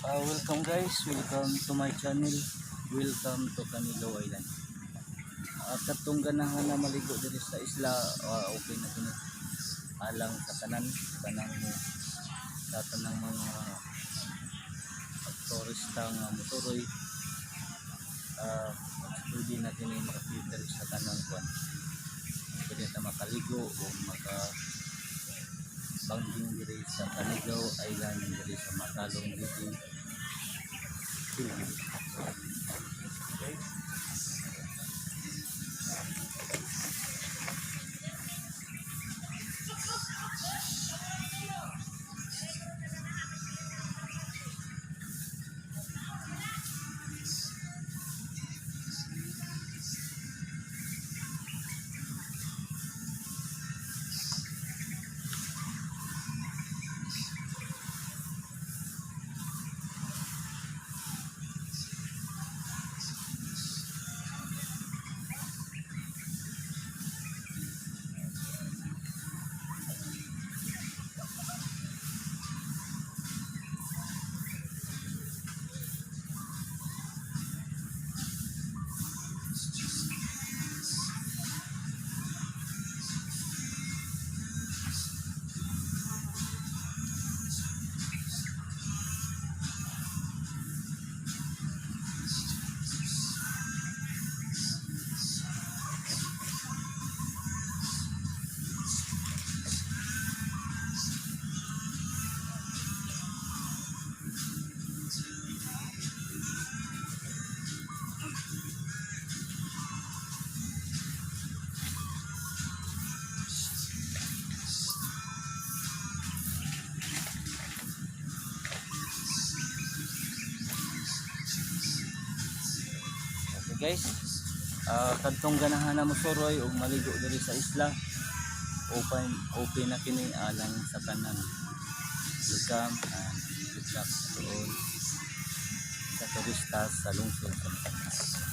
Welcome guys, welcome to my channel. Welcome to Canigao Island. Katong ganahan na maligo diri sa isla, okay na kini. Alang sa tanan, tanang mo sa tanang mga turista nga moturoy, pwede na kini makakita sa tanang kwan. Pwede ta makaligo o maka bangding diri sa Canigao Island, diri sa Matalom City, Philippines. Okay. Okay guys, kadtong ganahan na mosuroy ug maligo diri sa isla, open open na kini alang sa tanan. Welcome and good luck to all sa turista sa lungsod sa Batangas.